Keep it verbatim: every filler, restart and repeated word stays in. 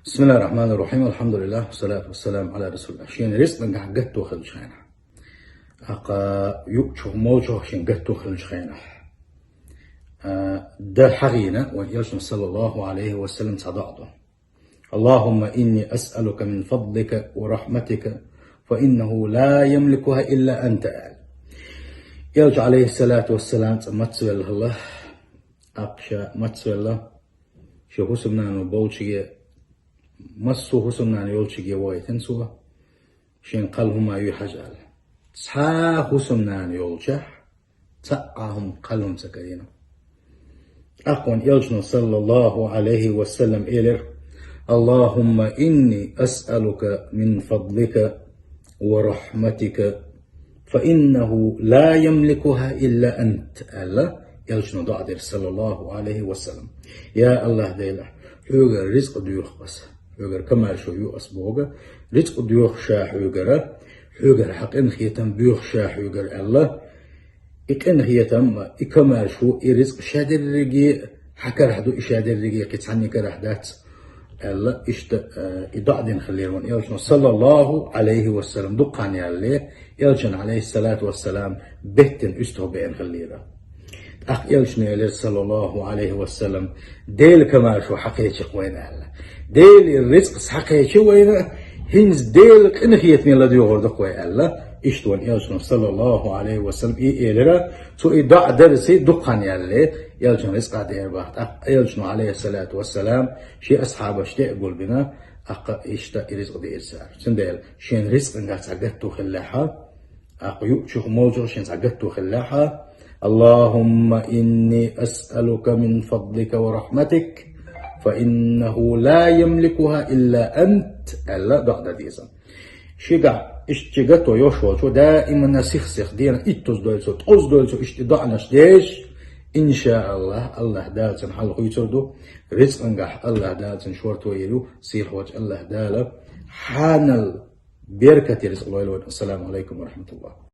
بسم الله الرحمن الرحيم. الحمد لله والصلاة والسلام على رسول الله. Шен рицкъангахь гатто хилча хенахь. Акха юучух молчух шен гатто хилча хенахь. А, да хьагӀийна, ван элчан саллаллаху алейхи ва саллям цхьа доӀа ду. اللهم إني أسألك من فضلك ورحمتك فإنه لا يملكها إلا أنت, аьлла. Элча алейхиссалату вассалам цӀа мацвелла хилла, акха ша мацвелла, ши хӀусамнана болчиге, массо а хӀусамнана йолчиге вайтина цо, шен кхалхӀума юй хьажа аьлла. Цхьа хӀусамнана йолчехь, цхьа а хӀума кхалхӀума ца карийна. ТӀаккха ван элчано саллаллаху алейхи ва саллям элира: اللهم إني أسألك من فضلك ورحمتك فإنه لا يملكها إلا أنت, аьлла, элчано доӀа дира саллаллаху алейхи ва саллям. Я АллахӀ Дела, хьоьгара рицкъ доьху ас, хьоьгара комаьршо ю ас боху, рицкъ доьху ша хьоьгара, хьоьгара хьан къинхетам боьху ша хьоьгара аьлла. И къинхетам, и комаьршо, и рицкъ шадерриге хьан карахь ду, и шадерриге кхин цхьанне карахь дац, аьлла, иштта, э, и доӀа дина хиллера ван элчано саллаллаху алейхи ва саллям. Дукха хан ялале, элчан алейхиссалату вассалам беттан уьстагӀа беана хиллера. ТӀаккха элчано элира саллаллаху алейхи ва саллям: Дела комаьршо хьакхечи-кх вайна аьлла. Дела рицкъ хьакхечи вайна, хӀинца Дела къинхетаме ладоьгӀур ду-кх вай аьлла. Иштта ван элчано саллаллаху алейхи ва саллям и элира, цо и доӀа дарца дукха хан ялале, элчан рицкъа дера бах. ТӀаккха элчано алейхиссалату вассалам шен асхьабаш тӀе а гулбина, акха иштта и рицкъ диира цара. Цундела шен рицкъангахь цхьа гатто хиллехьа, акха юучух молчух шен цхьа гатто хиллехьа: اللهم إني أسألك من فضلك ورحمتك فإنه لا يملكها إلا أنت, аьлла, доӀа дан деза. Шигахь иштта ши гатто йолуш волчо даимана сих-сиха, дена иттаза дойлу цо, ткъаза дойлу цо иштта доӀанаш деш, иншааллахӀ, АллахӀ Дала цунна хьал хуьйцур ду, рицкъангахь АллахӀ Дала цунна шорто йийр ю, сийлахьчу АллахӀ Дала хьанал беркате рицкъ лойла вайна. Ассаламу алейкум ва рахматуллахӀ.